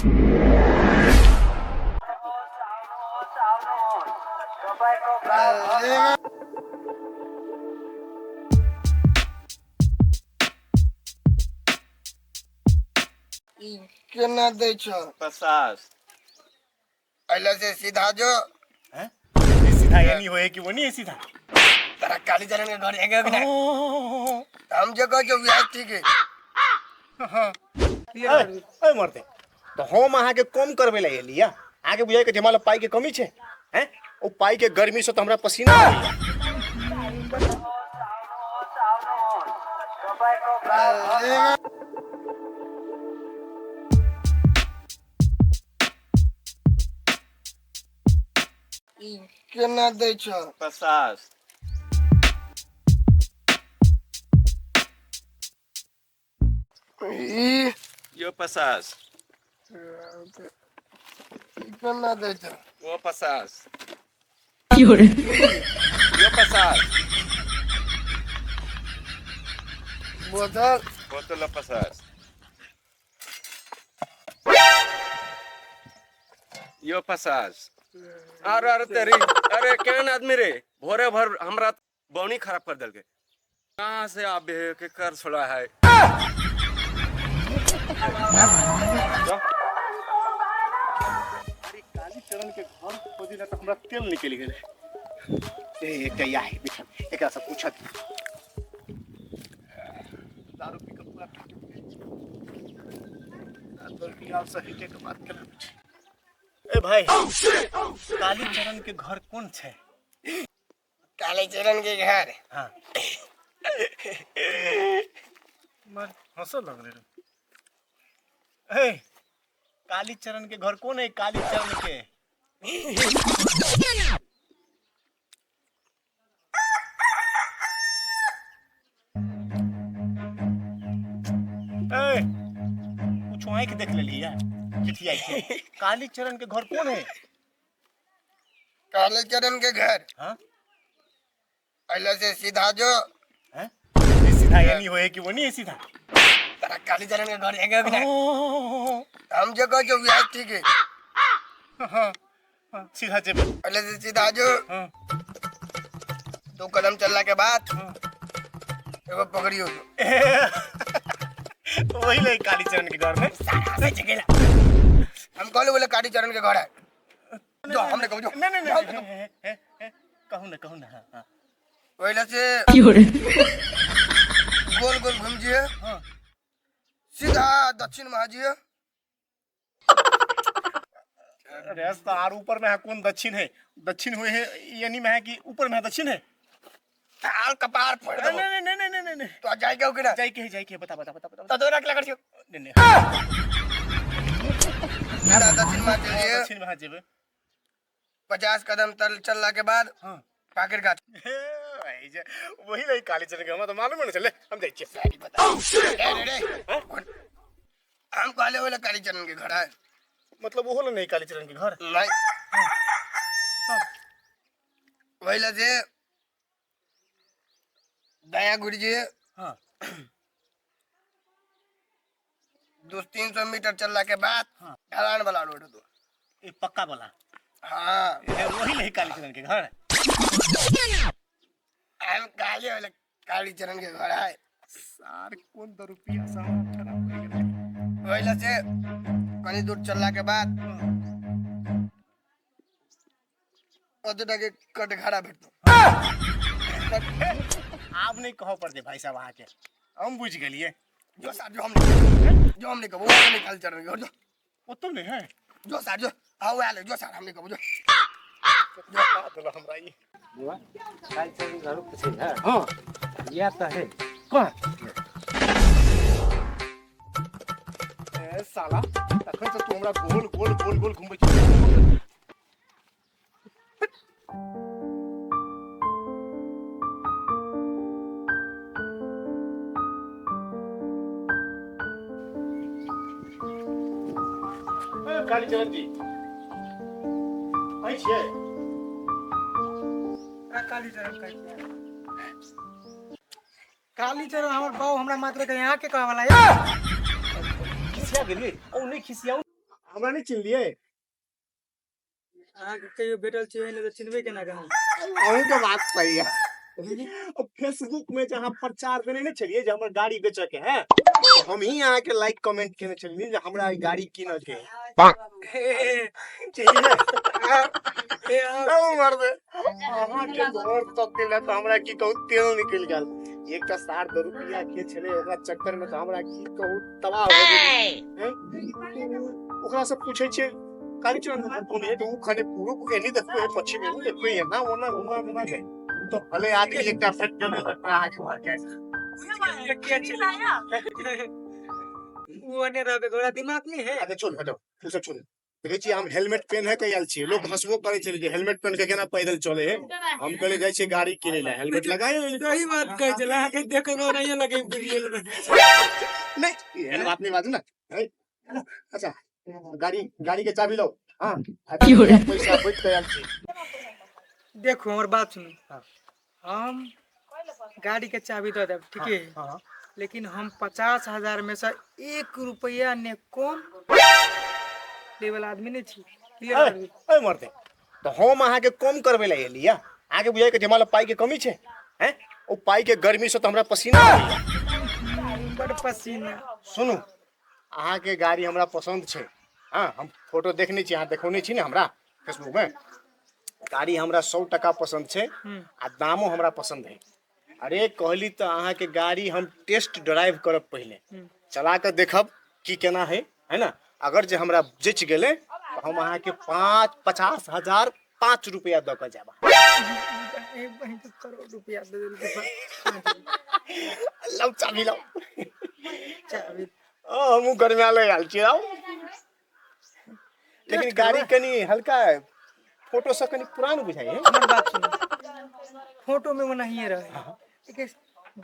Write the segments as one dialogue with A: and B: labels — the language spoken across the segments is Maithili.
A: ई केना दै छ?
B: 50।
A: अइला से सीधा जो।
C: हैं? ये सीधा यानी होए कि वो नहीं है सीधा?
A: तारा काली चरण के घर जाएंगे अभी ना। हम जो कहो जो ब्याज ठीक है।
C: ए, ए मरते तो हम अहाँके कम करबै लए एलियै। अहाँके बुझाइ के जे हमरा पाइ के कमी छै, हैं? ओ पाइ के गर्मी से तऽ हमरा पसीना आबैया।
A: ई केना दै छ?
B: 50।
A: ई
B: यो 50।
A: ई केना दै छ?
B: वो 50। यो 50।
A: बोतल?
B: बोतल 50। यो 50। अरे अरे तेरी, अरे केहन आदमी रे, भोरे भर हमरा बौनी खराब कर देलकै। कहाँ से आबे है के कर छोड़ा है।
C: अरे काली चरण के घर खोजी ला तऽ हमरा तेल निकलि गेलै। ए एकटा इएह है बैठल, एकरा से पूछत। दारू पी कऽ पूरा टूटि गेल छै। दारू से हटि के बात केना छै। ए भाई, काली चरण के घर कोन छै?
A: काली चरण के घर?
C: हाँ। मर हंसऽ लगले रे। ए काली चरण के घर कोन है? काली चरण के ए कुछ आँख देख लेली है चिठिया के। काली चरण के घर कौन है?
A: काली चरण के घर?
C: हाँ।
A: पहले से सीधा जो।
C: हैं? ये सीधा यानी होए कि वो नहीं है सीधा?
A: तारा काली चरण के घर जाएंगे अभी ना। हम जो कहो जो ब्याज ठीक है।
C: हाँ, हाँ, सीधा जेबे।
A: पहले से सीधा जो।
C: हाँ।
A: दो कदम चलने के बाद
C: हाँ।
A: एगो पकड़ियो।
C: वही ले काली चरण के घर में।
A: सारा से जगेला। हम कहले बोले काली चरण के घर है। जो हमने कहो जो।
C: नहीं नहीं नहीं, कहू ना, कहू ना। हाँ, हाँ।
A: पहले से गोल गोल घूम जिए।
C: हाँ।
A: सीधा दक्षिण में जिए।
C: अरे आर ऊपर में है कौन दक्षिण है? दक्षिण हुए है यानी में है कि ऊपर में है दक्षिण है?
A: ताल कपार फोड़ दो।
C: नहीं नहीं नहीं नहीं नहीं नहीं।
A: तो जाए क्या ना?
C: जाए के, जाए के, बता बता बता बता।
A: तो दो रख लगा छियो।
C: नहीं नहीं।
A: सीधा दक्षिण में चलिए।
C: दक्षिण में जेबे।
A: 50 कदम तल चलला के बाद
C: हाँ।
A: पाकेट गाछ।
C: भाई जे वही नहीं काली चरण के हमरा तो मालूम नहीं चले, हम जाइ छियै।
A: सारी बता। रे रे रे। हम कहले बोले काली चरण के घर है।
C: मतलब ओहो नहीं काली चरण के घर?
A: नहीं। वही से दया गुरु जी।
C: हाँ।
A: 200-300 मीटर चलला के बाद
C: हाँ।
A: ढलान वाला रोड दो।
C: ये पक्का वाला?
A: हाँ।
C: वही नहीं काली चरण के घर?
A: हम काली वाला काली चरण के घर है।
C: सार कौन 2 रुपया सामान खराब हो गेलै।
A: वही से कनी दूर चलला के बाद ओतटा के कटघरा भेटतो।
C: आब नहीं कहो पड़ते भाई साहब अहाँके, हम बुझि गेलियै।
A: जो सार जो हमने जो हमने कहो वो नहीं काली चरण के घर जो।
C: ओतौ नहीं है?
A: जो सार जो आओ आले जो सार हमने कहो जो।
C: बता देला हमरा ई।
D: बुआ, काली चरण के घर पूछे है?
C: हाँ।
D: या तो है।
C: कहाँ? ए साला, तखन से तू हमरा गोल गोल गोल गोल घुमबै छी। ए, काली चरण जी, अहीं छियै?
E: काली चरण कहै छियै। काली चरण हमर बाऊ हमरा मात्र के यहाँ के कहै वाला या।
C: खिसिया गेलियै? ओ नहि खिसियाउ। हमरा नहि चिन्हलियै?
E: अहाँके कहियो भेटल छी ओहिने तऽ चिन्हबै केना केना?
C: अहूँके बात सही है। फेसबुक में जे अहाँ प्रचार देने नहि छलियै जे हमर गाड़ी बेचऽ के है, तऽ हम ही अहाँके लाइक कमेंट केने छलियै जे हमरा ई गाड़ी कीनऽ के है। चिन्हलियै? मर्दे, अहाँके घर तक के तऽ हमरा की कहू तेल निकलि गेल। एकटा सार रुपया के छलै, ओकरा चक्कर में तऽ हमरा की कहू तबाह हो गेल। ओकरा से पूछै छियै कालीचरण कोन है, तऽ ओ खने पूर्व एनी देखबै है, पश्चिम एनी देखबै, एना ओना घुमा घुमा के तो भले आदमी एकटा सेट के अहाँके घर के
E: ओ ओने रहबे, ओकरा दिमाग नहीं है।
C: अच्छा छोड़, हटो, तू सब छोड़। देखै छियै हम हेलमेट पेन्ह के आयल छियै, लोक हंसबो करै छै जे हेलमेट पेन्ह के केना पैदल चले है। हम कहले जाइ छियै गाड़ी किनै लए, हेलमेट लगाए।
E: सही बात कहै छलै, अहाँके देखै मे ओनाहिये लगै बुझिए।
C: नहीं, एहन बात नहीं बाजू ना। अच्छा गाड़ी गाड़ी के चाबी लो। हाँ, पैसा बैठ के आयल छी।
E: देखू, हमर बात सुनू। हम गाड़ी के चाबी दऽ देब, ठीक है?
C: हाँ।
E: लेकिन हम 50,000 में से 1 रुपया ने कम लेवल आदमी नहीं छी। क्लियर?
C: ए मर्दे, तऽ हम अहाँके कम करबै लए एलियै। अहाँके बुझाइ के हमरा पाइ के कमी छै? हैं, ओ पाइ के गर्मी से तऽ हमरा पसीना आबैया।
E: बड़ पसीना।
C: सुनू, अहाँके गाड़ी हमरा पसन्द छै। हाँ, हम फोटो देखने छी, अहाँ देखौने छी ने हमरा फेसबुक में। गाड़ी हमरा 100 टका पसन्द छै आ दामो हमरा पसन्द है। अरे कहली तऽ अहाँके गाड़ी हम टेस्ट ड्राइव करब, पहिले चला कऽ देखब की केना है, है ना? अगर जे हमरा जचि गेलै तऽ हम अहाँके 50,005 रुपया दऽ कऽ जायब।
E: एक बहिन के करोड़ रुपया दे देलकै।
C: लाउ, चाबी लाउ।
E: चाबी।
C: हमहूँ गरमाए आयल छी। आउ, लेकिन गाड़ी कनी हल्का फोटो से कनी पुरान बुझाइ है।
E: हमर बात सुनू, फोटो में ओनाहिए रहे, लेकिन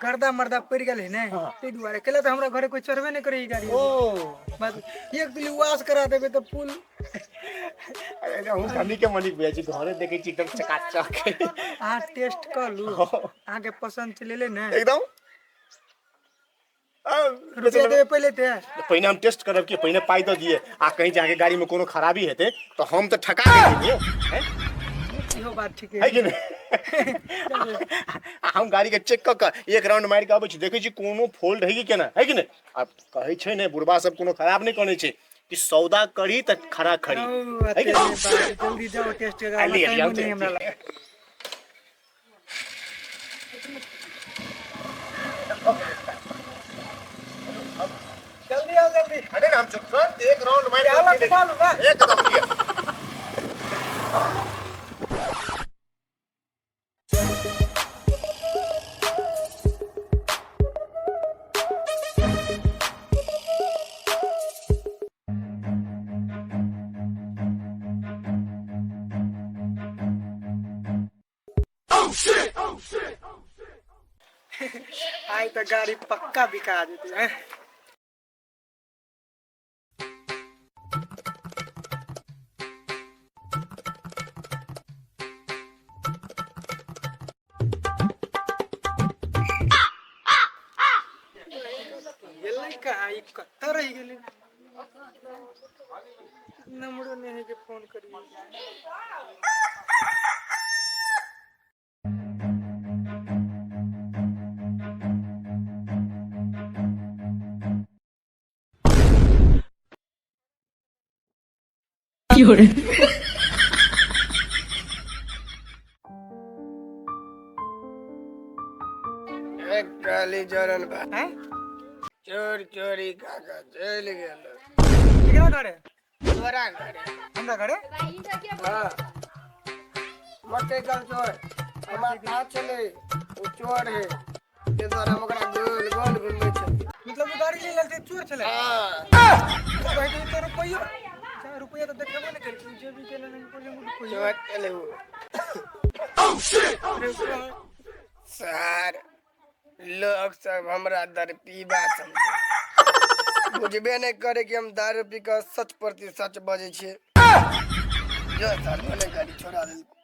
E: गर्दा मर्दा पड़ि गेल है ने, ताहि दुआरे कैला तऽ हमरा घरे कोई चढ़बे नहि करे ई गाड़ी।
C: ओ।
E: बस एक दिली वाश करा देबै तऽ पुल।
C: अरे हम धनी के मनी बुझाइ छी, घरे देखै छी एकदम चकाचक।
E: अहाँ टेस्ट कऽ लू, अहाँके पसन्द चलि एलै ने।
C: एकदम।
E: रुपया देबै पहिले ते।
C: पहिने हम टेस्ट करब कि पहिने पाइ दऽ दिए, आ कहीं जाके गाड़ी में कोनो खराबी हेतै तऽ हम तऽ ठका गेलियै।
E: इहो बात ठीक
C: है
E: है।
C: कि नहि? आ हम गाड़ी के चेक कऽ कऽ एक राउंड मारि कऽ अबै छी, देखै छी कोनो फोल्ट है कि केना है कि नहि। आ कहै छै ने बुढ़बा सब कोनो खराब नहि कहने छै कि सौदा करी तऽ खरा खरी।
E: औ,
C: है कि
E: अते
C: नहि?
E: बात, जल्दी जाओ टेस्ट
C: आ, लिअ, लिअ, हम
E: नहीं हमरा लग। जल्दी आओ, जल्दी।
C: अरे हम तुरंत एक राउंड मारि
E: हालत
C: कऽ
E: घुमा लू बा।
C: एकदम लिअ।
E: आइ तऽ गाड़ी पक्का बिका जेतै हैं। गेलै कहाँ ई, कतऽ रहि गेलै? नंबरो नहि है जे फोन करियै।
F: 有人，
A: एक काली चरण बा।
E: हैं?
A: चोर चोरी काका चलि गेल।
E: केकरा घरे?
A: तोरा घरे।
E: हमरा घरे?
A: हाँ, मकई कल चोर हमरा कहाँ छलै, ओ चोर है, ताहि दुआरे हम ओकरा गोल गोल घुमबै छलियै।
E: मतलब ओ गाड़ी ले लेलकै, चोर छलै?
A: हाँ।
E: भाई तो रुपैयो चाहे रुपैया तऽ देखेबो नहि केलकै, जे भी केने नहि केने रुपैयो।
A: चोर छलै ओ। सर, लोग सब हमरा दरपीबा समझे, बुझबे नहि करे कि हम दारू पी कऽ सच प्रति सच बजै छियै। जो सर, भले गाड़ी छोड़ा देलकै।